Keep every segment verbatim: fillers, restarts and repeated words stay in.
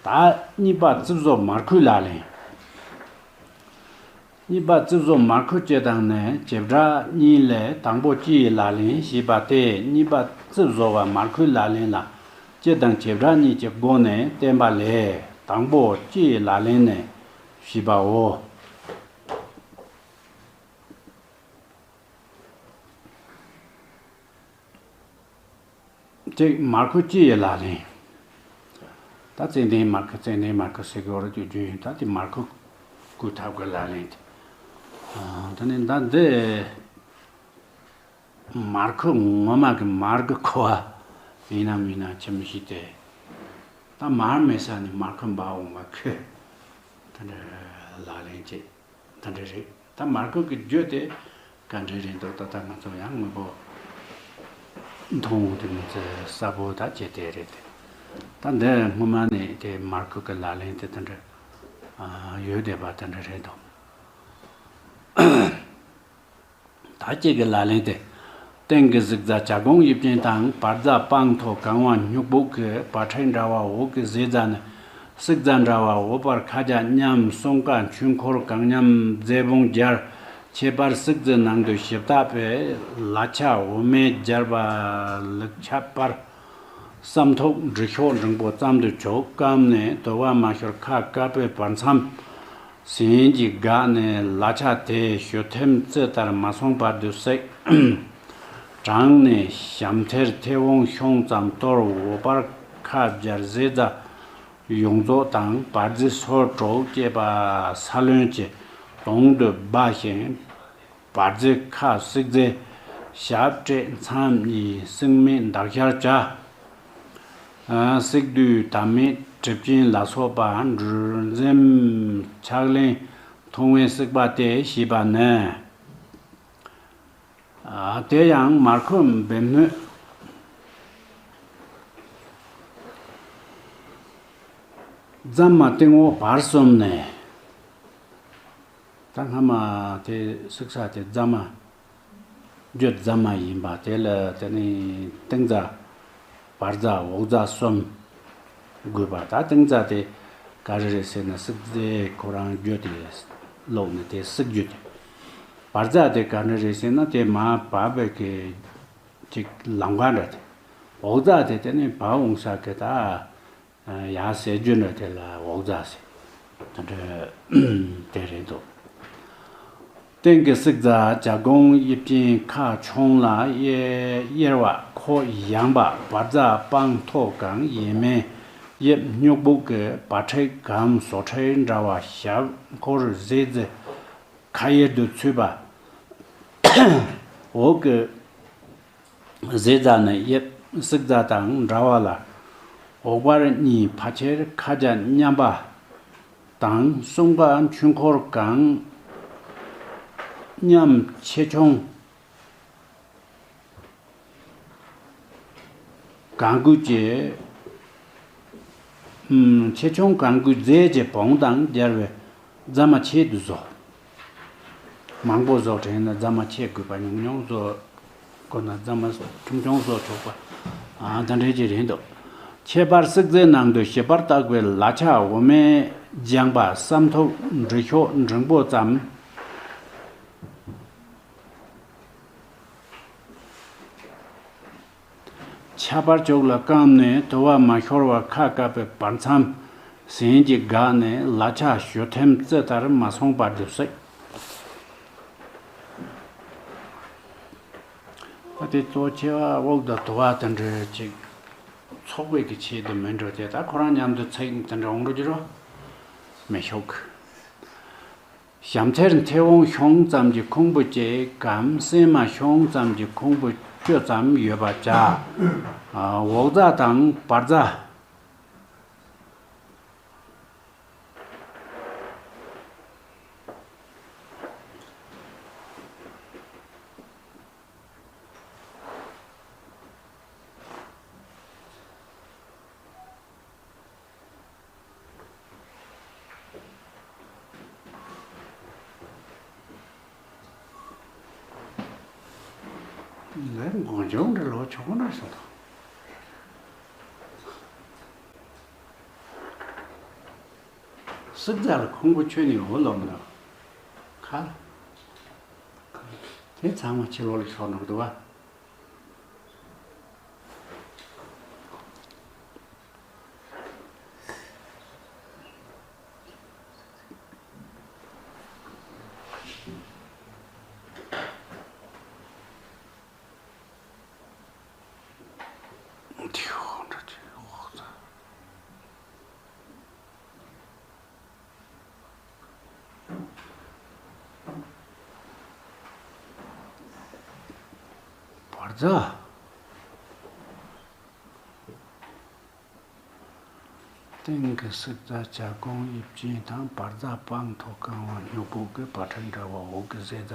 ད་གཉིས་པ་རྩིབས་བཟོ་མར་ཁུའི་ལག་ལེན། གཉིས་པ་རྩིབས་བཟོ་མར་ཁུ་སྤྱི་དང་ནི་བྱེ་བྲག་གཉིས་ལས། དང་པོ་སྤྱི་ཡི་ལག་ལེན་ཞེས་པ་སྟེ། གཉིས་པ་རྩིབས་བཟོ་བ་མར་ཁུའི་ལག་ལེན་ལ་སྤྱི་དང་བྱེ་བྲག་གཉིས་ཀྱི་སྒོ་ནས་བསྟན་པ་ལས། དང་པོ་སྤྱི་ཡི་ལག་ལེན་ནི་ཞེས་པའོ། གཅིག་མར་ཁུ་སྤྱི་ཡི་ལག་ལེན། ད་ཙན་དན་མར་ཁུ། ཙན་དན་མར་ཁུ་ཟེར་གི་ཡོད་རེད། དུས་རྒྱུན་ཡིན། ད་དེ་མར་ཁུ་བརྐུས་ཐབས་ཀྱི་ལག་ལེན་དེ། ཨ། ད་ནི་ད་འདི་མར་ཁུ་ངོ་མ་གི་མར་གི་ཁུ་བ་ཡིན་ནམ་མིན་ན་ཅི་མི་ཤེས་ཏེ། ད་མར་མེད་ས་ནས་མར་ཁུ་འབབ་འོང་བ་ཁུ། ད་འདྲ་ལག་ལེན་བྱེད། ད་འདྲ་རེད། ད་མར་ཁུ་གི་རྒྱུ་དེ་ག་འདྲ་རེད་འདུག་ད་ལྟ་ང་ཚོ་ཡང་དངོས་པོ་མཐོང་དེ་མི་ཚེ་གསལ་པོ་ད་བྱེད་དེ་རེད་དེ། ད་འདི་སྔོན་མ་ནས་དེ་མར་ཁུ་གི་ལག་ལེན་དེ་ད་འདྲ་ཡོད་བསྡད་པ་ད་འདྲ་རེད་འདུག་ད་གཅིག་གི་ལག་ལེན་དེ། སྟེང་གི་གཟིག་རྩ་བྱ་སྒོང་དབྱིབས་ཅན་དང་། བར་རྩ་སྤང་མཐོ་གང་བ་སྨྱུག་སྦུག་གི་བ་ཕྲུག་འདྲ་བ། འོག་གི་གཟིག་རྩ་ནི་གཟིག་རྩ་འདྲ་བ། འོག་པར་ཁ་རྒྱ་མཉམ། གསུམ་ཀ་ཆོས་འཁོར་གང་མཉམ། རྫས་བུང་སྦྱར། ཁྱད་པར་གཟིག་རྩའི་ནང་དུ་ཞིབ་བརྟག་པའི་ལ་ཆ་འོ་མས་སྦྱར་བ་ལུགས། ཁྱད་པར་བསམ་ཐོག་འབྲི་ཤོག་འགྲེང་པོ་ཙམ་དུ་ཆོག་སྐམ་ནས་དུ་བ་མ་ཤོར་ཁ་དཀར་པོའི་བར་མཚམས། ཟིན་གྱིས་འགགས་ནས་ལ་ཆ་དེ་ཞོ་ཐེམ་རྩི་ལྟར་མ་སོང་བར་དུ་བསྲེག་དྲངས་ནས་ཞབས་མཐིལ་མཐེ་བོང་གཤོང་ཙམ་གཏོར། འོག་པར་ཁ་སྦྱར་གཟིག་རྩ་ཡོངས་རྫོགས་དང་བར་རྩི་སོར་དྲུག་བཅས་པ་ས་ལོན་གྱི་དོང་དུ་སྦ་ཞིང་། བར་རྩི་ཁ་གཟིག་རྩའི་ཞབས་བྲེག་མཚམས་གཉིས་གཟིག་མེད་འདག་ཞར་བྱ། གཟིག་དུས་དམ་མེད་གྲིབ་ཅན་ལ་སོགས་པ་འབྲུ་འཛེམ་ཆག་ལེན་ཐུང་བའི་གཟིག་པ་སྟེ་ཞེས་པ་ནི། དེ་ཡང་མར་ཁུ་འབེབས་སྣོད། རྫ་མ་སྟེང་འོག་བར་གསུམ་ནས། ད་སྔ་མ་དེ་གཟིག་ས་དེ་རྫ་མ། རྒྱུ་རྫ་མ་ཡིན་པ་དེ་ལ་དེ་ནི་སྟེང་རྩ། བར་རྩ། འོག་རྩ་གསུམ་དགོས་པ། ད་སྟེང་རྩ་དེ་ག་རེ་རེད་ཟེར་ན། གཟིག་རྩའི་ཁོ་རང་རྒྱུ་དེ་སློག་ནས་དེ་གཟིག་རྒྱུ་དེ། བར་རྩ་དེ་ག་འདྲ་རེད་ཟེར་ན། དེ་མར་བབས་པའི་གི་ཅིག་ལམ་ཁ་འདྲ་དེ། འོག་རྩ་དེ་དེ་ནི་བབས་འོང་ས་གི་ད། ཡ་ཟེར་རྒྱུ་འདྲ་དེ་ལ་འོག་རྩ་ཟེར། དེ་འདྲ་དེ་རེད་འདུག་སྟེང་གི་གཟིག་རྩ་བྱ་སྒོང་དབྱིབས་ཅན་ཁ་ཆུང་ལ་གཡས་གཡེར་བ། ཁོག་ཡངས་པ། བར་རྩ་སྤང་མཐོ་གང་། ཡས་མས་དབྱིབས་སྨྱུག་སྦུག་གི་བ་ཕྲུག་གམ་བཟོ་ཕྲུག་འདྲ་བ། ཞབས་འཁོར་གཟིག་རྩའི་ཁ་གཡར་དུ་ཚུད་པ། འོག་གི་གཟིག་རྩ་ནི་དབྱིབས་གཟིག་རྩ་དང་འདྲ་བ་ལ། འོག་པར་གཉིས་ཕལ་ཆེར་ཁ་རྒྱ་མཉམ་པ་དང་། གསུམ་ཀ་ཆོས་འཁོར་གང་མཉམ་ཆེ་ཆུང་གང་དགོས་ཀྱི། ཨུམ། ཆེ་ཆུང་གང་དགོས་རྫས་ཀྱི་བོངས་དང་སྦྱར་བའི་རྫ་མ་ཆེད་དུ་བཟོ། མང་པོ་བཟོ་དྲན་ན་རྫ་མ་ཆེ་དགོས་པ། ཉུང་ཉུང་བཟོ་དགོས་ན་རྫ་མ་ཆུང་ཆུང་བཟོ་ཆོག་པ། ཨ། ད་འདྲ་ཅིག་རེད་འདུག་ཁྱད་པར་གཟིག་རྩའི་ནང་དུ་ཞིབ་པར་བརྟག་པའི་ལ་ཆ་འོ་མས་སྦྱངས་པ་བསམ་ཐོག་འབྲི་ཤོག་འགྲེང་པོ་ཙམ། ཁྱད་པར་ཅོག་ལ་སྐམ་ནས་དུ་བ་མ་ཤོར་བར་ཁ་བཀབ་པའི་བར་མཚམས། ཟིན་གྱིས་འགགས་ནས་ལ་ཆ་ཞོ་ཐེམ་རྩི་ལྟར་མ་སོང་བར་དུ་བསྲེག་ད་དེ་གཙོ་ཆེ་བ་དབུགས་དང་དུ་བ་དེ་འདྲ་ཅིག་ཚོགས་པའི་གི་ཆེད་དུ་མིན་འགྲོ་དེ། ད་ཁོ་རང་མཉམ་དུ་ཚིག་དེ་འདྲ་འོང་འགྲོ་རྒྱུ་རོ། མི་ཤོག་ཞབས་མཐིལ་མཐེ་བོང་གཤོང་ཙམ་གྱི་ཁུང་བུ་གཅིག་གམ། སྲན་མ་གཤོང་ཙམ་གྱི་ཁུང་བུ་བཅུ་ཙམ་ཡོད་པ་བྱ། འོག་རྩ་དང་བར་རྩ། ལན་མགོ་ལྕོག་འདྲ་ལོ་ཆོག་གོ་ན་སོང་དང་། སིག་རྫ་ལ་ཁུང་བུ་ཁྱོན་ནས་འོ་ལོག་མི་འདུག་ཁ་ལ། དེ་ཚང་མ་ཕྱི་ལོགས་ལ་ཤོར་འགྲོ་གི་འདུག་བ། བར་རྫ། སྟེང་གི་སིག་རྫ་བྱ་སྒོང་དབྱིབས་ཅན་དང་། བར་རྫ་སྤང་མཐོ་རྐང་བ་སྨྱུག་པོ་གི་པ་ཕྲ་འདྲ་བ། འོག་གི་ཟས་རྫ་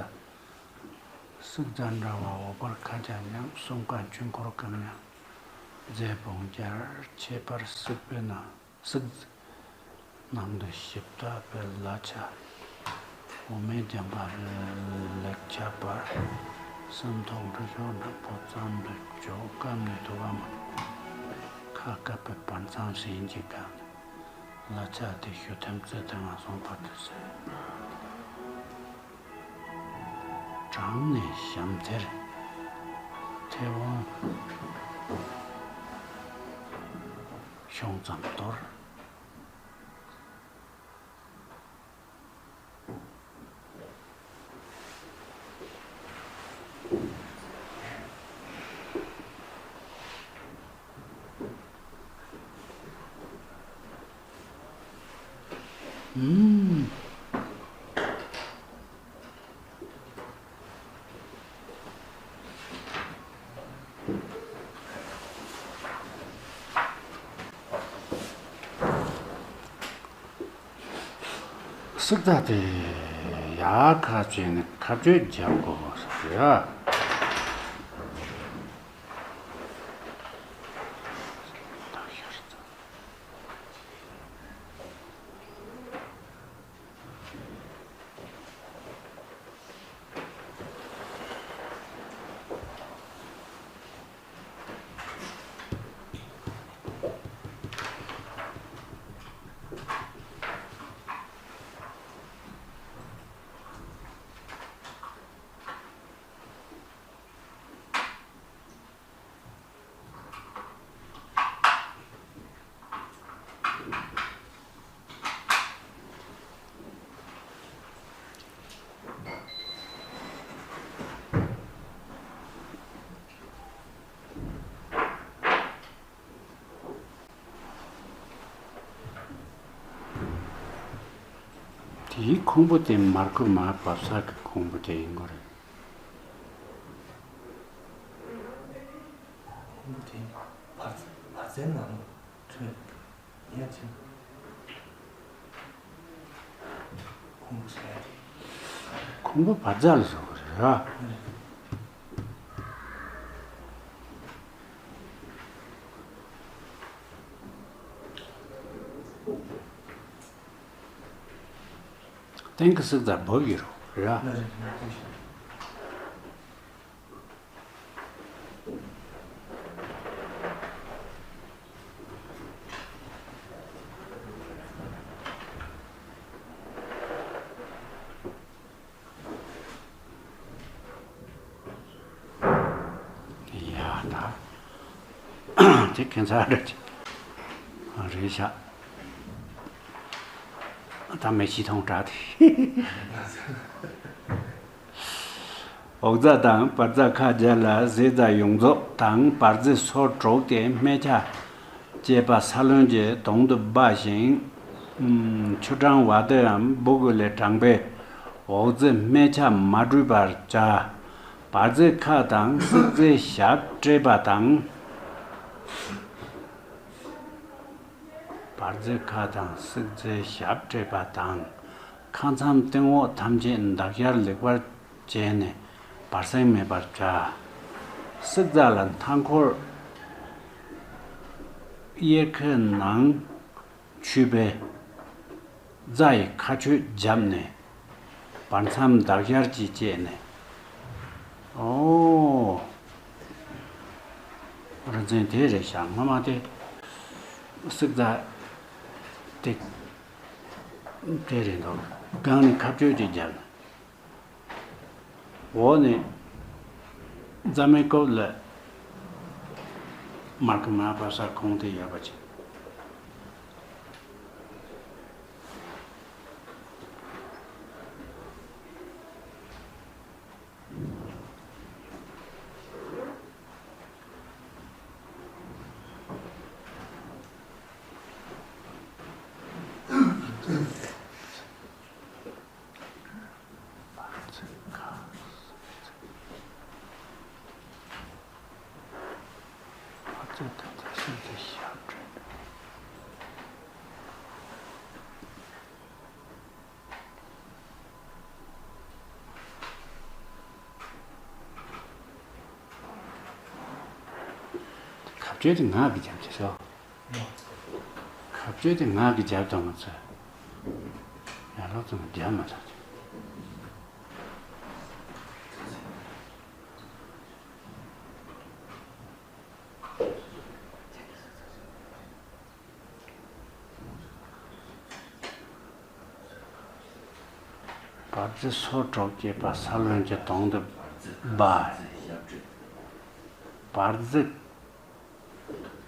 སིག་རྫ་འདྲ་བ། འོག་པར་ཁ་བྱ་མཉམ། གསུམ་ཀ་ཆོས་འཁོར་གང་ཡང་རྫས་སྤུངས་སྦྱར། ཁྱད་པར་སིག་པའི་ནང་། སིག་ནང་དུ་ཞིབ་ལྟ་བའི་ལ་ཆ། འོ་མའི་རྒྱན་པ་ལེགས་ཆགས་པར། སུམ་མདོ་འབྲུ་ཤོག་འགྲེང་བུ་ཙམ་དུ་འཇོག་སྐབས་ནས་དུ་བ་མ། ཁ་བཀབ་པའི་བར་མཚམས་ཟིན་གྱི་སྐབས་ནས། ལ་ཆ་དེ་ཞུ་ཐེམ་རྩེ་དེ་ང་སོང་བར་དུ་ཟེར། དྲང་ནས་ཞབས་མཐེར། མཐེ་བོང་ཤོང་ཙམ་གཏོར། ཨུམ། སིག་རྫ་དེ་ཡར་ཁ་བྱས་ནས་ཁ་གཅོད་རྒྱག་དགོས་རེད། དེའི་ཁུང་བུ་དེ་མར་ཁུ་མར་བབས་ས་གི་ཁུང་བུ་དེ་ཡིན་དགོས་རེད། ཁུང་བུ་དེ་བར་བར་རྫའི་ནང་ལ་ཐོན་ཡ་ཅིང་། ཁུང་བུ་ཟེར་ཡ་དེ། ཁུང་བུ་བར་རྫ་ལ་ཟེར་བ་རེད་ར། སྟེང་གི་སིག་རྫ་བབས་ཡོད་རེད་ར། ཡ་ད། དེ་ཁྱད་མཚར་རེད། རེད་ཤག་ད་མེ་ཤི་ཐོང་དྲག་དེ། འོག་རྫ་དང་བར་རྫ་ཁ་བརྒྱ་ལ་ཟས་རྫ་ཡོངས་རྫོགས་དང་བར་རྫའི་སོ་དྲུག་སྟེ་སྨད་ཆ་བཅས་པ་ས་རློན་གྱི་དོང་དུ་སྦ་ཞིང་། ཆུ་གྲང་བ་དེའམ་སྦུ་གུ་ལས་དྲངས་པའི་འོག་རྫའི་སྨད་ཆ་མ་བཀྲུས་པར་བྱ། བར་རྫའི་ཁ་དང་སིག་རྫའི་ཞབས་བྲེགས་པ་དང་། བར་རྫའི་ཁ་དང་སིག་རྫའི་ཞབས་བྲེགས་པ་དང་། ཁ་མཚམས་སྟེང་འོག་ཐམས་ཅད་འདག་ཡར་ལེགས་པར་བྱས་ནས་བར་གསེང་མེད་པར་བྱ། སིག་རྫ་ལ་མཐའ་འཁོར་གཡས་ཁའི་ནང་ཆུད་པའི་རྫ་ཡི་ཁ་གཅོད་བརྒྱབ་ནས་བར་མཚམས་འདག་ཡར་གྱིས་བཅད་ནས། ཨོ། རིན་ཆེན་དེ་རེད་ཤག་སྔོན་མ་དེ་སིག་རྫ་དེ། དེ་རེད་འདུག་སྒང་ནས་ཁ་གཅོད་ཅིག་བརྒྱབ། འོག་ནས་རྩ་མེད་སྐོར་ལ་མར་ཁུ་མར་པ་ས་ཁོང་དེ་ཡོད་པ་ཅིག་ཁ་གཅོད་དེ་ངག་གིས་བརྒྱབ་ཀྱི་རེད། ཁ་གཅོད་དེ་ངག་གིས་བརྒྱབ་དང་མ་ཚད། ཡར་ལོག་ཙམ་བརྒྱབ་མ་ཐག་བར་རྫི་སོ་གྲོགས་སྐྱེས་པ་ས་བློན་གྱི་དོང་དུ་སྦ། བར་རྫི་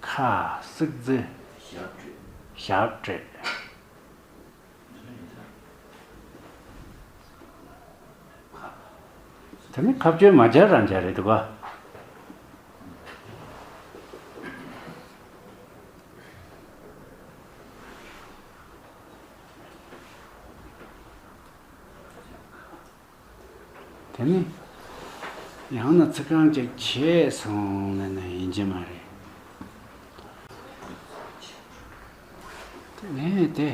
ཁ་སིག་རྫི་ཞབས་བྲེགས། དེ་ནི་ཁ་གཅོད་མ་བྱས་རང་བྱས་རེད་འདུག་ག་དེ་ནི་ཡང་ན་ཚིག་རྐང་གཅིག་བྱས་སོང་ནས་ནི་ཡིན་གྱི་མ་རེད། དེ་ནས་དེ།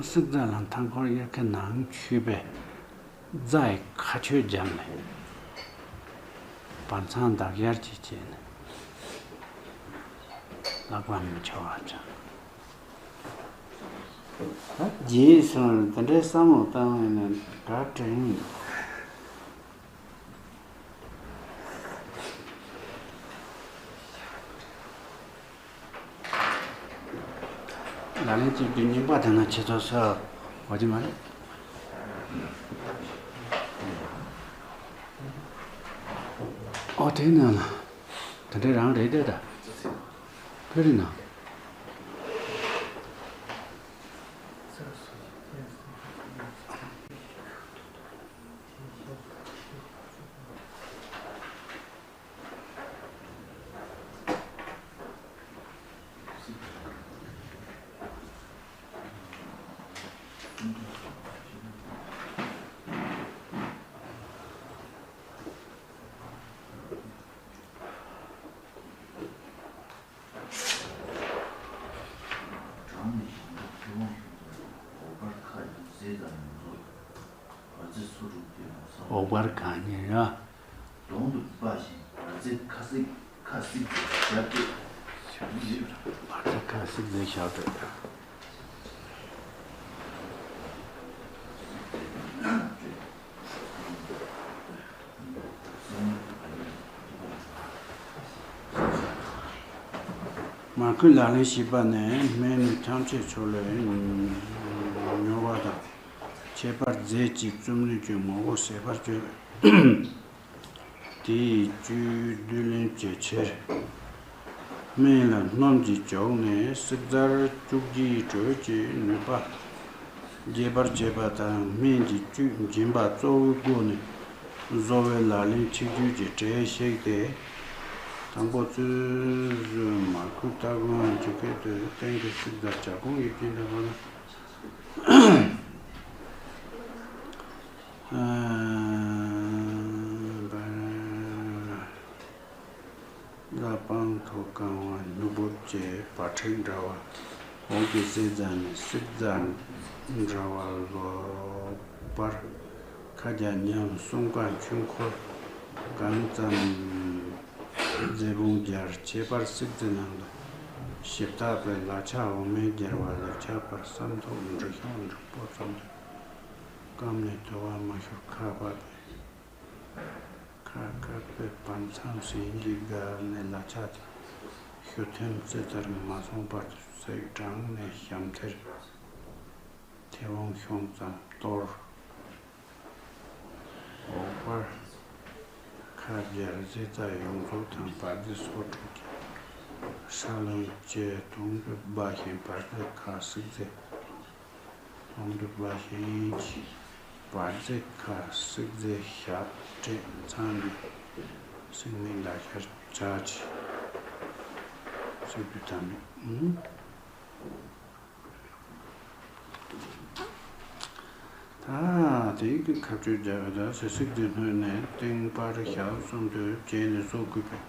སིག་རྫི་ལ་མཐའ་འཁོར་དབྱར་ཁའི་ནང་མཆོད་པའི་རྫ་ཡི་ཁ་གཅོད་བརྒྱབ་ནས་བར་མཚམས་འདག་ཡར་གྱིས་བཅད་ནས་ལག་པ་མི་འཆོར་བ་དྲངས། ད་རྗེས་སུ་དེ་འདྲའི་བསམ་བློ་བཏང་བས་ན་དགའ་དྲན། ལག་ལེན་གཅིག་བསྡུས་གཉིས་པ་དེ་ན་ཁྱེད་ཚོ་སུ་གོ་གི་མ་རེད། ཨོ་དེ་ན་ལ་དེ་འདྲའི་རང་རེད་དེ་ད་ཕེ་རི་ན། འོག་པར་གང་ཉིད་ར། གདོང་དུ་སྦ་ཞིང་བར་རྫི་ཁ་སིག་ཁ་སིག་ཏུ་ཞབས་བྲེགས། བར་རྫི་ཁ་སིག་ཏུ་ཞབས་བྲེགས། མར་ཁུ་ལག་ལེན་བཞི་པ་ནི་སྨན་ནི་ཐམས་ཅད་མཆོག་ལས་མྱུར་བ་དང་། ཁྱད་པར་རྫས་ཀྱི་བཙུན་མོ་གྱི་ངོ་བོ་ཟད་པར་བྱེད། དེ་ཡི་བཅུད་སྡུད་ལེན་གྱི་ཕྱིར། སྨན་ལ་སྣུམ་གྱིས་བྱུགས་ནས་སིག་རྫིར་བཅུག་རྒྱུའི་དྲོད་ཀྱི་ནུས་པ་རྒྱས་པར་བྱེད་པ་དང་། སྨན་གྱི་བཅུད་འབྱིན་པ་གཙོ་བོའི་སྒོ་ནས་བཟོ་བའི་ལག་ལེན་ཆིག་བརྒྱུད་ཀྱི་གྲས་ཤིག་སྟེ། དང་པོ་བཙོས་བཟོས་མར་ཁུ་སྟ་གོན་གྱི་སྐད་དུ་སྟེང་གི་སིག་རྫི་བྱ་གོང་ཡིབ་ཅིང་འདྲ་བ་ལ། ལ་སྤང་ཐོག་གང་བ་སྨྱུག་པོ་བཅས་བ་ཕྲུག་འདྲ་བ། འོག་གི་སིག་རྫི་ནི་སིག་རྫི་འདྲ་བ་ལོག་པར་ཁ་རྒྱ་མཉམ་གསུམ་ཀ་ཆུ་འཁོར་གང་ཙམ་རྫི་བོང་རྒྱལ་ཁྱད་པར་སིག་རྫི་ནང་དུ་ཞིབ་བཏགས་པའི་ལ་ཆ་འོ་མའི་རྒྱལ་བ་ལེགས་ཆ་པར་བསམ་ཐོག་འབྲི་ཤོག་འབྲི་པོ་ཙམ་དུ་སྐམ་ནས་དུ་བ་མ་ཤོར་ཁ་བབས་པའི། ཁ་ཁ་ ཁ་པའི་བར་མཚམས་ཟིན་གྱི་སྒང་ནས་ལ་ཆ་དང་ཤུ་ཐེམ་རྩེ་ལྟར་མ་སོང་བར་དུ་བསྲེགས་དྲངས་ནས་ཞབས་མཐེལ་མཐེ་བོང་གཤོང་ཙམ་གཏོར། འོག་པར་ཁ་སྦྱར་གཟི་རྫ་ཡོངས་རྫོགས་དང་བར་རྫི་སོ་དྲུག་གི་ས་བོན་བཅས་དོང་དུ་སྦ་ཞིང་བར་རྫི་ཁ་བསྲེག་རྫས། དོང་དུ་སྦ་ཞིང་བར་རྫི་ཁ་བསྲེག་རྫས་ཞབས་བྲེས་མཚམས་ནས་བསྲེག་མའི་ལ་ཆར་བྱ་ཆེ། བསྲེག་རྫས་དམ་པའི། ད་དེ་གི་ཁ་གཅོད་རྒྱག་གི་ད་ཟེར་བསྲེག་རྫས་སྣོད་ནས་སྟེང་པར་ཞབས་གསུམ་དུ་བྱས་ནས་བཟོ་དགོས་པས།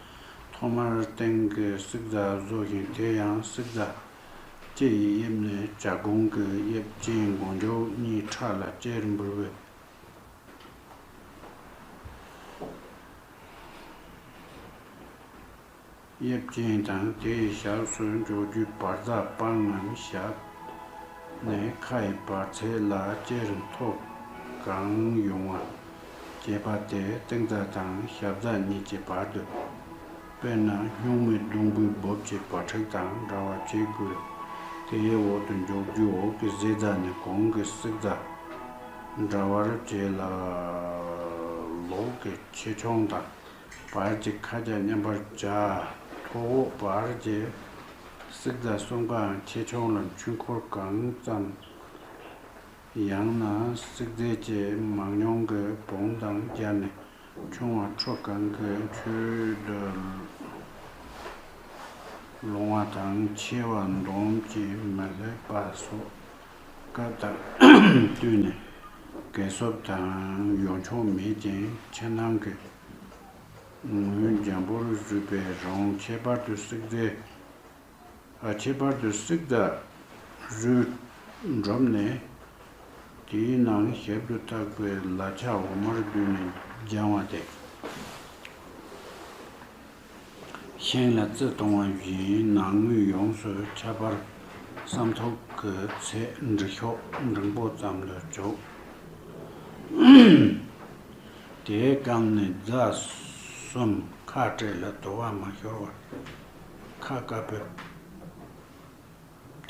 ཐོག་མར་སྟེང་གི་བསྲེག་རྫས་བཟོ་ཞིང་དེ་ཡང་བསྲེག་རྫས་ལྕེ་ཡི་དབྱིབས་ནི་བྱ་སྒོང་གི་དབྱིབས་ཅན་མགོ་མཇུག་གཉིས་ཕྲ་ལ་ཅེར་འབུར་བའི། དབྱིབས་ཅན་དང་དེའི་ཞབས་སུ་འཇོག་རྒྱུའི་བར་རྫ་སྤང་ངམ་ཞབས་ནས་ཁ་ཡི་བར་ཚད་ལ་ཅེར་མཐོ་གང་ཡོང་བ་བྱེད་པ་དེ་སྟེང་རྫ་དང་ཞབས་རྫ་གཉིས་ཀྱི་བར་དུ། དཔེར་ན་སྨྱུག་མའི་ཟླུམ་པོའི་འབོབ་ཀྱི་བར་ཕྲེང་དང་འདྲ་བ་བྱེད་དགོས། དེའི་འོག་ཏུ་འཇོག་རྒྱུའི་འོག་གི་གཟི་རྫ་ནི་གོང་གི་བསྲེག་རྫ་འདྲ་བར་བྱས་ལ། ལོགས་ཀྱི་ཆེ་ཆུང་དང་། བར་གྱི་ཁ་རྒྱ་མཉམ་པར་བྱ། ཐོག་འོག་བར་གྱི་བསྲེག་རྫ་གསུམ་ཀའང་ཆེ་ཆུང་ལ་འཕྲུལ་འཁོར་གང་ཙམ། ཡང་ན་བསྲེག་རྫས་ཀྱི་མང་ཉུང་གི་བོངས་དང་སྦྱར་ནས་ཆུང་བ་ཁྲོ་གང་གི་མཆུ་ཏོ་ལོང་བ་དང་ཆེ་བ་འདོམ་གྱིས་མི་ལེགས་པ་སོགས་སྐབས་དང་བསྟུན་ནས་གས་སོབ་དང་ཡོ་མཆོག་མེད་ཅིང་ཕྱི་ནང་གི་ངོས་འཇམ་པོར་བཟོས་པའི་རང་ཁྱད་པར་དུ་བསྲེག་རྫས། ཨ་ཁྱད་པར་དུ་བསྲེག་རྫས་རུལ་འགྲོབ་ནས་དེའི་ནང་ཞབས་ཏུ་བཏགས་པའི་ལ་ཆ་འོ་མར་བསྡུས་ནས་སྦྱང་བ་སྟེ། ཤིང་ལ་རྩི་གཏོང་བ་བཞིན་ནང་ངོས་ཡོངས་སུ་ཁྱབ་པར་བསམ་ཐོག་གི་ཚད་འབྲི་ཤོག་འབྲིང་པོ་ཙམ་དུ་འཇོག་དེའི་སྐབས་ནས་རྫས་གསུམ་ཁ་སྤྲད་ལ་དུ་བ་མ་ཤོར་བར་ཁ་བཀབ་པའི།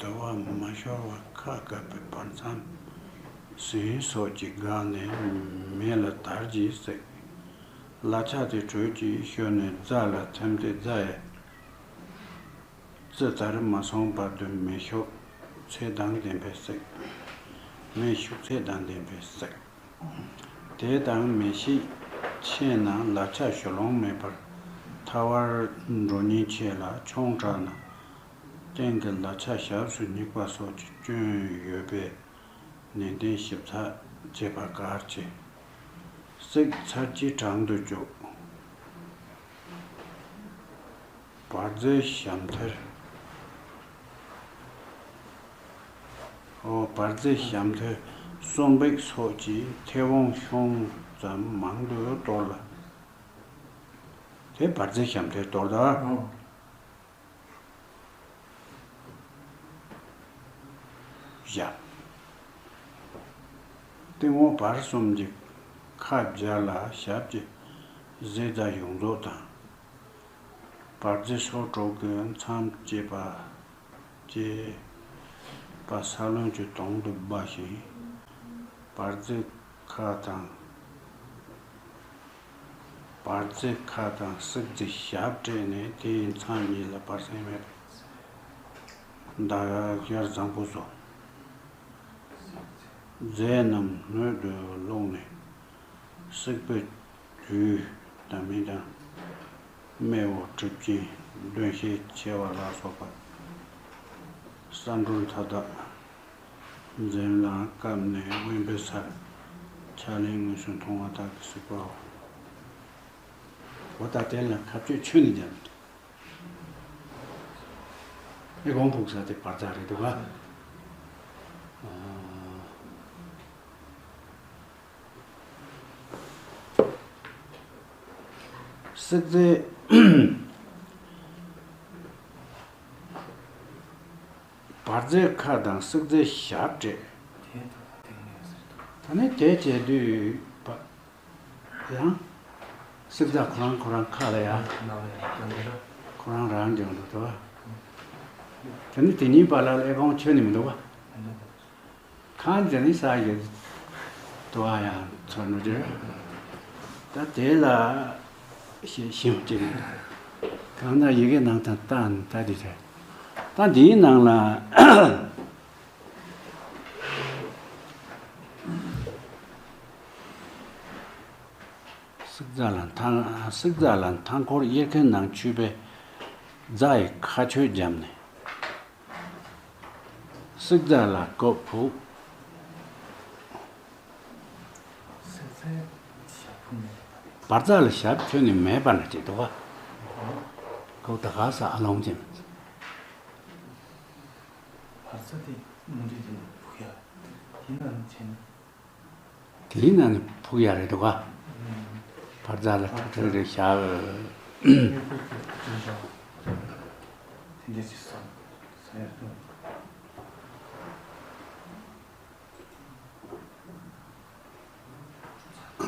དུ་བ་མ་ཤོར་བར་ཁ་བཀབ་པའི་བར་མཚམས་ཟིན་སོགས་ཀྱི་སྒང་ནས་མེ་ལ་དར་གྱིས་བསྲེག་ལ་ཆ་དེ་དྲོད་ཀྱིས་བསྐྱོད་ནས་རྫས་ལ་ཐིམ་སྟེ་རྫས་ཡི་རྩི་ལྟར་མ་སོང་བར་དུ་མེ་ཤུགས་ཚད་དང་ལྡན་པས་བསྲེག་མེ་ཤུགས་ཚད་དང་ལྡན་པས་བསྲེག་དེ་དང་མེ་ཤས་ཆེ་ན་ལ་ཆ་ཞུ་ལོང་མེད་པར་ཐལ་བར་འགྲོ་ཉེན་ཆེ་ལ་ཆུང་དྲགས་ན། སྟེང་གི་ལ་ཆ་ཞབས་སུ་སྙེག་པ་སོགས་ཀྱི་སྐྱོན་ཡོད་པས་ནན་ཏན་ཞིབ་ཚགས་བྱེད་པ་གལ་ཆེ། བསྲེག་ཚར་གྱིས་དྲང་དུ་འཇོག་བར་རྫས་ཞབས་མཐིལ། འོ་བར་རྫས་ཞབས་མཐིལ་གསོན་པོ་སོགས་ཀྱིས་མཐེ་བོང་གཤོང་ཙམ་མང་དུ་གཏོར་ལ། དེ་བར་རྫས་ཞབས་མཐིལ་གཏོར་ད། བཞག་སྟེང་འོག་བར་གསུམ་གྱི་ཁ་སྦྱར་ལ་ཞབས་ཀྱི་གཟི་རྫས་ཡོངས་རྫོགས་དང་། བར་རྫས་སོ་དྲུག་གི་མཚམས་བཅད་པ་བཅད་པ་ས་བོན་གྱི་དོང་དུ་སྦ་ཞིང་། བར་རྫས་ཁ་དང་། བར་རྫས་ཁ་དང་བསྲེག་རྫས་ཞབས་བྲེས་ནས་དེའི་མཚམས་གཉིས་ལ་བར་གསེང་མེད་པར་མདའ་ཡར་བཟང་པོ་བཟོ། རྫས་རྣམས་སྣོད་དུ་བླུགས་ནས་བསྲེག་པའི་དུས་དང་མི་དང་། སྨེ་བོ་གྲིབ་ཅན་གདོན་ཤས་ཆེ་བ་ལ་སོགས་པ། ས་འབྲུར་མཐའ་དག་འཛེམ་ལ་བཀབ་ནས་དབེན་པའི་སར་ཕྱག་ལེན་དངོས་སུ་མཐོང་བ་དག་གིས་གཟིགས་པའོ། འོ་ད་དེ་ལ་ཁ་གཅོད་ཆོས་ནི་རྒྱབ་མི་འདུག་ཨེ་གོང་ཕུག་ས་དེ་བར་ཐག་རེད་འདུག་ག་བསྲེག་རྫས། བར་རྫས་ཁ་དང་བསྲེག་རྫས་ཞབས་བྲེས། ད་ནི་དེ་བྱས་དུས་ཡང་ སྲེག་རྫས་ཁོ་རང་ཁོ་རང་ཁ་ལ་ཡ། ཁོ་རང་རང་སྦྱོང་འདུག་དོ། དེ་ནི་དེ་གཉིས་བར་ལ་ཨེ་ཀོང་ཆོད་ནི་མི་འདུག་བ། ཁང་དེ་ནི་ས་ཡི་དུ་བ་ཡང་ཚོ་ནུ་རེད། ད་དེ་ལ་ཞེས་ཞིམ་གྱི་གང་ན་ཡི་གེ་ནང་དང་བཏང་ད་དེ་རེད། ད་འདིའི་ནང་ལ་སྲེག་རྫས་ལ་མཐའ་སྲེག་རྫས་ལ་མཐའ་འཁོར་དབྱེ་མཁན་ནང་ཆུད་པའི་རྫ་ཡི་ཁ་ཆོད་བརྒྱབ་ནས། སྲེག་རྫས་ལ་ལྐོག་ཕུག་བར་རྫས་ལ་ཞབས་ཁྱོན་ནས་མེད་པ་འདྲ་ཅིག་འདུག་ག་ཁོ་ད་ག་ས་ཨ་ལོང་ཅན། བར་རྫས་དེ་མུ་འབྲེལ་དེ་ཕུག་ཡ་དེ་ན་ནི་ཆེན། དེའི་ནང་ནས་ཕུག་ཡ་རེད་འདུག་ག་བར་རྫས་ལ་ཁྲག་ཁྲག་རེ་བཞག་དེ་འདྲ་ཅིག་བསམ་ས་ཡ་དུ།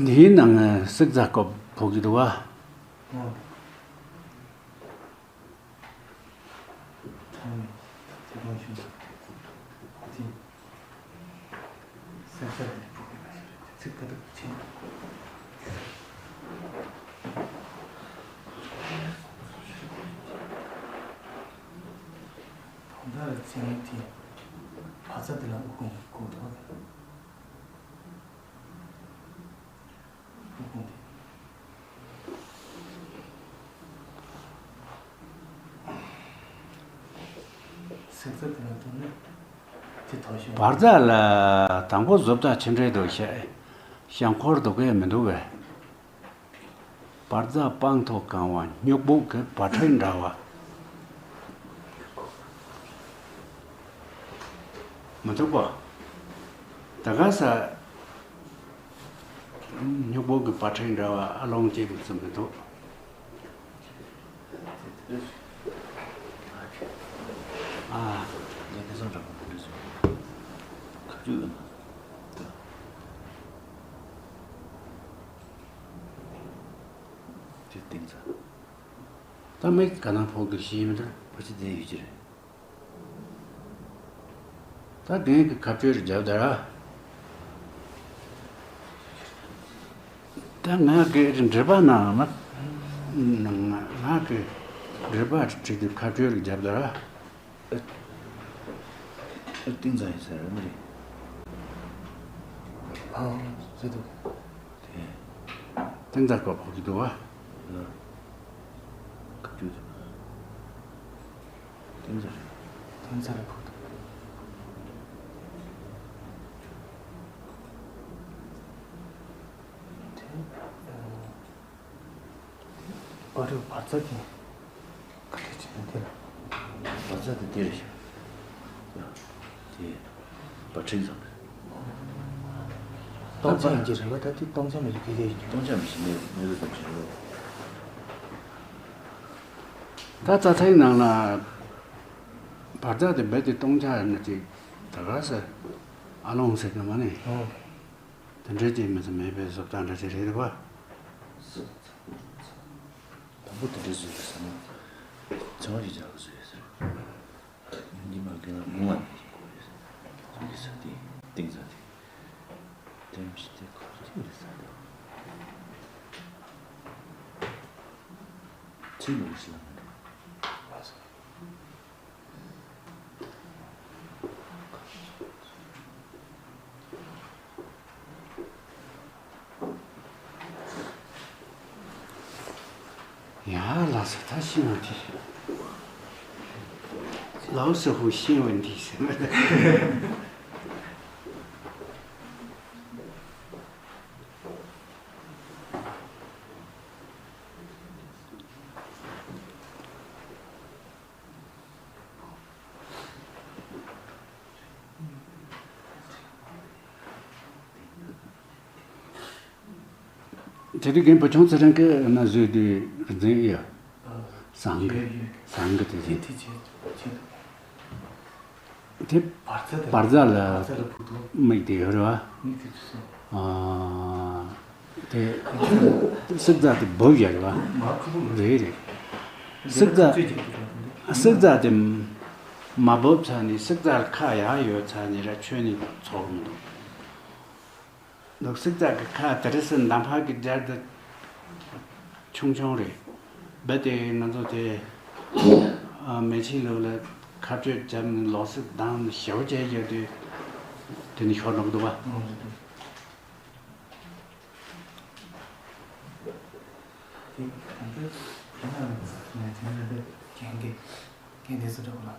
འདིའི་ནང་ནས་སྲེག་རྫས་ལྐོག་ཕུག་གི་འདུག་ག་ཚང་མས་དེ་དགོངས་ཞུ། དེ་སེམས་ཚ་དེ་ཕུག་གི་མ་ཤེས་རེད། ཚིག་ད་དུ་ཕྱིན། གང་ལྟར་ཚིག་ངན་དེ་བར་རྫས་དེ་ལ་དབུ་ཁུང་དགོས་འདུག་བར་རྫས་ལ་དང་པོ་བཟོ་ལྟ་ཅི་འདྲའི་འདུག་ཤ་ཤ་འཁོར་འདུག་གས་མི་འདུག་གས། བར་རྫས་སྤང་ཐོག་གང་བ་སྨྱུག་སྦུག་གི་བ་ཕྲུག་འདྲ་བ། མི་འདུག་གོ། ད་ག་ས་སྨྱུག་པོ་གི་བ་ཕྲུག་འདྲ་བ་ཨ་ལོང་སྐྱེས་པའི་ཚུལ་མི་འདུག་ཨ། ངས་དེ་ཚོ་འདྲ་པོ་འདི་འདྲ་བཟོས། ཁ་བཅུག་ཡོད་ན། དེ་གཏིང་ཚ། ད་མིག་ག་ན་ཕོག་གི་ཤེས་མི་འདུག་ཕ་ཆི་དེ་ཡོད་ཀྱི་རེད། ད་རྒན་གྱི་ཁ་བཅོས་རྒྱབ་ད་ར། ད་ང་གི་འགྲེལ་པ་ནང་ང་ང་གི་འགྲེལ་པ་བྲིས་ཏེ་ཁ་བཅོས་རྒྱབ་ད་ར། ཨ་ཏིང་ཙ་ཡིན་ས་རེད་མ་རེད། ཨ་ཟེར་འདུག་དེ་ཏིང་ཙ་ཀོ་ཕོག་གི་འདུག་བ། ཁ་བཅོས་དེ། ཏིང་ཙ་རེད། ཏིང་ཙ་རེད་ཕོག་འདུག་དེ། ཨ་རེ་བར་རྫ་དེ། ག་རེ་བྱས་ན་དེ་ལ། བར་རྫ་དེ་དེ་རེད་ཤག་དེ། བར་ཕྲེང་ཙམ་རེད། སྟོང་ཆ་ཡིན་གྱི་རེད་བ། ད་དེ་སྟོང་ཆ་མེད་ཀྱི་གེ་གེ་ཡིན་གྱི། སྟོང་ཆ་མི་ཤེས་མེད་མེད་པའི་ཙམ་ཞིག་རེད། ད་རྩྭ་ཐང་ནང་ལ་བར་རྫ་དེ་རྦད་དེ་སྟོང་ཆ་ཡིན་ན་ཅིག་ད་ག་ས་ཨ་ལོང་ཟེར་གི་མ་ནི། ཨོ། དེ་འདྲའི་ཅིག་མི་ཚེ་མེད་པའི་བཟོ་ལྟ་འདྲ་ཅིག་རེད་བ། དང་པོ་དེ་འདྲ་བཟོས་རེད་ཟེར་ན། ཚེ་དབང་ཞིག་བྱ་དགོས་བཟོས་ཟེར། ཉི་མ་རྒན་ལགས་མུ་མ་ནས་ཞིག་གོ་རེད་ཟེར། ཚོད་ཀྱི་ས་དེ་ཏིང་ཙ་དེ། དེ་མི་ཤི་དེ་ཁོ་ཚོ་ཅི་རེད་ཟེར་དོ། ཚིག་ལོག་ཞིག་ལ་མི་འགྲོ། ཡ་ལ་ས་ད་ཤི་ང་དེ། ལའོ་སི་ཧུ་ཤི་ང་འདི་ཟེར་ན། དེ་དུས་རྒན་བུ་ཆུང་ཚེ་རིང་གིས་ན་བཟོས་དུས་རྫུན་ཡོད། བཟང་གི་ཡོད་ཡོད། བཟང་གི་དེ་དེ་རེད། དེ་བྱས་བྱས་འདུག་དེ་བར་རྫ་དེ་བར་རྫ་ལ་བར་རྫ་ལ་བུ་དུ་མིག་དེ་ཡོད་རེད་བ། མིག་དེ་དུས་སོ། ཨ། དེ་སིག་རྩ་དེ་འབབ་ཡ་རེད་བ། རེད་རེད། སིག་རྩ་སིག་རྩ་དེ་མ་འབབ་ཚར་ནས་སིག་རྩ་ཁ་ཡག་ཡོད་ཚར་ནས་ར་ཆོད་ནས་ཚོར་མི་འདུག་འདུག་སིག་རྩ་གི་ཁ་དེ་རེ་སི་འདམ་ཕག་གི་སྦྱར་དུ་ཆུང་ཆུང་རེད། རྦད་དེ་ང་ཚོ་དེ་ཨ་མེ་ཆི་ལུག་ལ་ཁ་གཅོད་བརྒྱབ་ནས་ལོ་སིག་བཏང་ནས་ཞེ་པོ་བྱས་བྱས་དུས་དེ་ནི་ཤོར་འགྲོ་གི་འདུག་བ། དེ་གང་ལྟར་དེ་ན་ནས་དེ་ནས་རེད་པས་རྒན་གྱིས་རྒན་དེ་ཚོ་འདྲ་པོ་ལ་བྱ་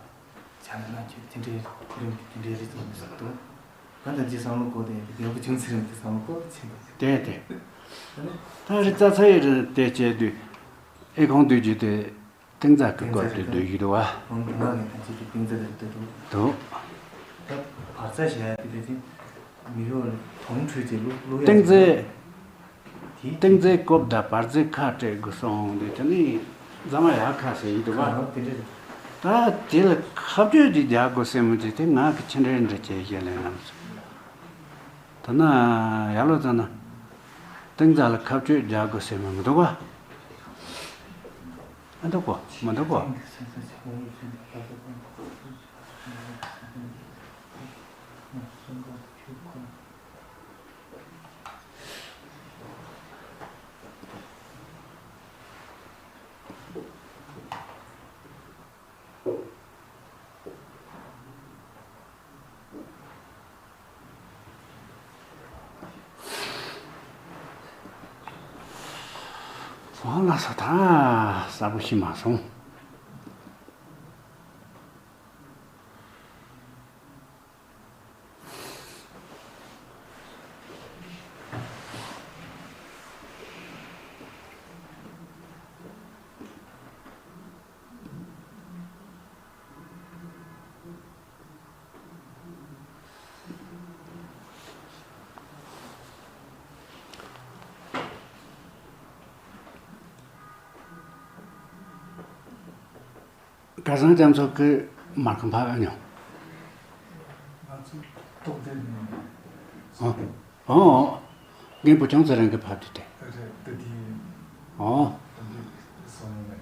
ན་ན་ཁྱོད་དེ་འདྲའི་གོ་རིམ་དེ་འདྲའི་རེད་ཅེས་མི་ཟེར་འདུག་གང་ལྟར་ཅིག་བསམ་བློ་འཁོར་ཏེ་རྒན་པོ་ཆུང་ཚེ་རིང་དེ་བསམ་བློ་འཁོར་ཕྱིན་འདུག་དེ་དེ་ད་ནི་ད་རི་རྩ་ཚ་ཡི་རི་དེ་བྱས་དུས་ཨེ་ཁོང་དུས་ཀྱི་དེ་ཏིང་རྩ་གི་སྐོར་དུ་སྡོད་ཀྱི་འདུག་བ། ཧོང་ཀོང་ནང་ནས་ཐམས་ཅད་ཀྱི་ཏིང་རྩ་དེར་སྡོད་འདུག་འདུག་ད་བར་རྩ་བྱས་ཡ་དེ་དེ་དེ་མི་རོ་དོང་ཁྲོད་ཀྱི་ལུག་ལུག་ཡ་ཏིང་རྩའི་དེ་ཏིང་རྩའི་རྐུབ་དང་བར་རྩའི་ཁ་སྤྲད་དགོས་སོང་དེ་དེ་ནི་རྫ་མ་ཡག་ཁ་ཟེར་ཡི་འདུག་བ། དེ་འདྲ་རེད། ད་དེ་ལ་ཁ་གཅོད་ཅིག་རྒྱག་དགོས་སེམས་མི་དེ་དེ་ང་གི་ཕྱི་འབྲེལ་འདྲ་བྱས་བྱས་ལས་ལམ་སོང་། ད་ན་ཡར་ལོ་ཙ་ན་ཏིང་རྩ་ལ་ཁ་གཅོད་རྒྱག་དགོས་སེམས་མི་འདུག་བ། ཨ་འདུག་གོ་མི་འདུག་གོ། ཨ་ལ་ས་ད་གསལ་པོ་ཤེས་མ་སོང་། ཁ་སང་རྒྱ་མཚོ་གི་མར་ཁུ་ཕབ་ཨེ་མྱོང་། ང་ཚོ་ཏོག་དེ་ནས། ཨོ། ཨོ། རྒན་པོ་ཆུང་ཚེ་རིང་གི་ཕབ་དེ་དེ། རེད་དེ་དེ། ཨོ། དེ་འདྲ་སོང་ནས།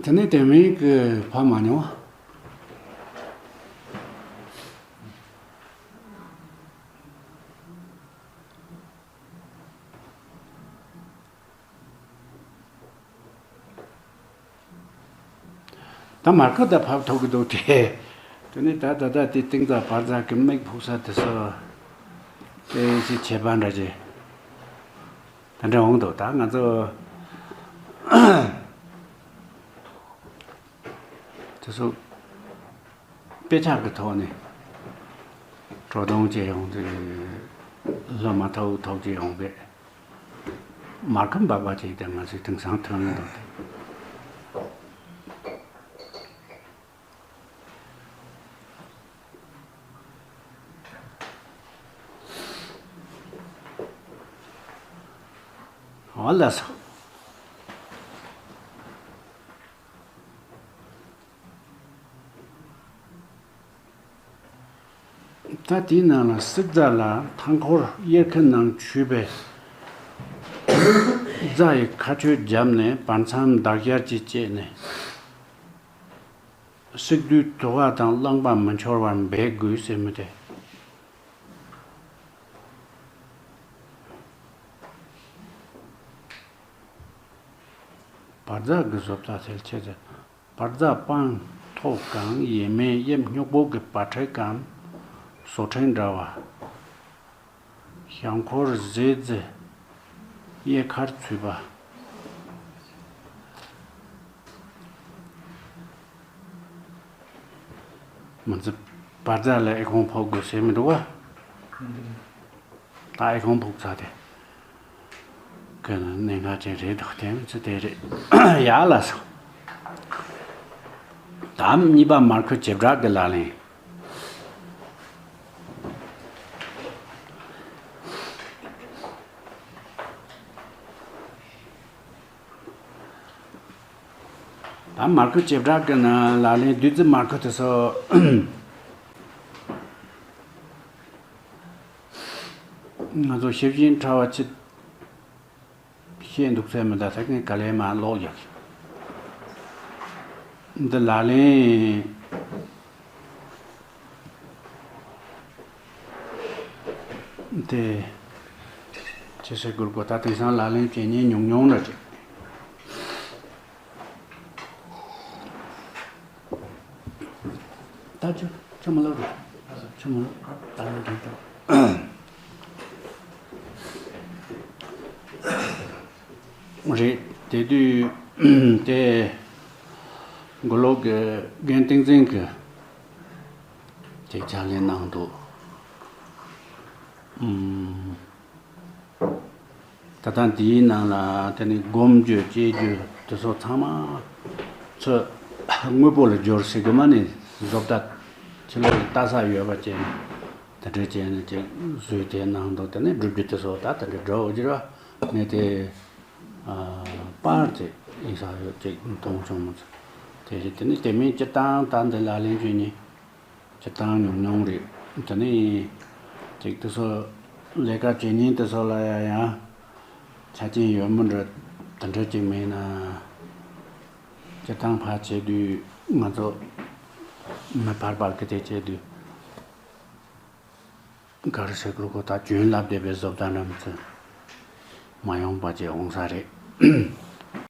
དེ་ནས་དེ་མིན་གི་ཕབ་མ་མྱོང་། ད་མར་ཁུ་ད་ཕབ་ཐུབ་ཀྱི་འདུག་དེ། དེ་ནས་ད་ད་ད་དེ་ཏིང་རྩ་བར་རྩ་གི་མིག་ཕུག་ས་དེ་ཚོ། དེ་ཅི་བྱེད་པ་འདྲ་ཅི། ད་འདྲ་འོང་འདུག་ད་ང་ཚོ། དེ་ཚོ། དཔེ་ཆ་གི་ཐོག་ནས་སྤྲོ་སྟོན་བྱས་ཡོང་དུས་སློབ་མ་ཐོག་ཐོག་ཅིག་ཡོང་པས་མར་ཁུ་འབབ་པ་ཅིག་དེ་ང་ཚོས་དེང་སང་ཐོན་མི་འདུག་སྟེ། འོ་ལགས་སོ། ད་དེའི་ནང་ལ་སིག་རྩ་ལ་མཐའ་འཁོར་དབྱར་ཁ་ནང་ཆུད་པའི་རྩ་ཡི་ཁ་གཅོད་བརྒྱབ་ནས་བར་མཚམས་འདག་སྦྱར་གྱིས་བཅད་ནས། སིག་དུས་དུ་བ་དང་རླངས་པ་མི་འཆོར་བར་འབད་དགོས་ཟེར་མི་དེ། བར་རྩ་གི་བཟོ་ལྟ་ཐལ་ཆེ་ཚེ། བར་རྩ་སྤང་མཐོ་གང་ཡས་མས་གཡས་སྨྱུག་པོ་གི་བ་ཕྲུག་གམ་བཟོ་ཕྲེང་འདྲ་བ། ཞབས་འཁོར་ཟེ་རྩེ་གཡས་ཁར་ཚུད་པ། མི་ཚེ་བར་རྩ་ལ་ཨེ་ཁོང་ཕོག་དགོས་ཟེར་མི་འདུག་བ། ད་ཨེ་ཁོང་ཕོག་ཚར་དེ། ཁོས་ནི་གནད་འགག་ཅན་རེད་འདུག་དེ་མི་ཚེ་དེ་རེད། ཡག་ལ་སོ། དམ་གཉིས་པ་མར་ཁུ་བྱེ་བྲག་གི་ལག་ལེན། ད་མར་ཁུ་བྱེ་བྲག་གི་ནང་ལག་ལེན་བདུད་རྩི་མར་ཁུ་དེ་ཚོ། ང་ཚོ་ཤེས་བཞིན་ཕྲ་བ་ཅིག་བཤད་འདུག་ཚད་མི་འདའ་ཐག་ངས་ག་ལེ་མ་ཀློག་ཡག་འདི་ལག་ལེན་དེ་ཅི་ཟེར་དགོས་གོ། ད་དེང་སང་ལག་ལེན་བྱེད་མཁན་ཉུང་ཉུང་འདྲ་ཅིག་ད་ཆུ་ཆུ་མ་ལོག་རེད། ཆུ་མ་ལོག་ད་ལོག་དང་། རེད། དེ་དུས་དེ་མགོ་ལོག་གི་རྒན་བསྟན་འཛིན་གྱི་དེ་ཕྱག་ལེན་གནང་འདུག་ད་ལྟ་འདིའི་ནང་ལ་དེ་ནི་སྒོམ་རྒྱུ་བྱེད་རྒྱུ་དེ་ཚོ་ཚང་མ་ཚོས་དངོས་པོ་ལ་སྦྱོར་ཟེར་གི་མ་ནི་བཟོ་ལྟ་ཕྱི་ལོགས་ལ་ལྟ་ས་ཡོད་པ་ཅན་དེ་འདྲ་ཅན་ནི་ཅིག་བཟོས་དེ་ནང་དུ་དེ་ནི་སྒྲུབ་རྒྱུ་དེ་ཚོ་ད་དེ་འདྲ་འགྲོ་འོ་གྱུར་བ་ངས་དེ་པར་དེ་ཡིན་ས་ཡོད་ཅིག་མཐོང་བྱུང་མ་ཚོ་དེ་བཞིན་དེ་ནི་དེ་མིན་སྤྱི་བཏང་ད་འདི་ལག་ལེན་བྱེད་ནི། སྤྱིར་བཏང་ཉུང་ཉུང་རེད། དེ་ནས་ཅིག་དེ་ཚོ་ལས་ཀ་བྱེད་མཁན་དེ་ཚོ་ལ་ཡང་ཡང་ཆ་རྐྱེན་ཡོད་མི་འདྲ་དེ་འདྲ་ཅིག་མེད་ན། སྤྱིར་བཏང་ཕར་བྱེད་དུས་ང་ཚོ་མི་ཕར་ཕར་གི་དེ་བྱེད་དུས་ག་རེ་ཟེར་དགོས་གོ། ད་གྱོན་ལབ་བསྡད་པའི་བཟོ་ལྟ་འདྲ་མི་ཚོ་མ་ཡོང་པ་ཅིག་འོང་ས་རེད།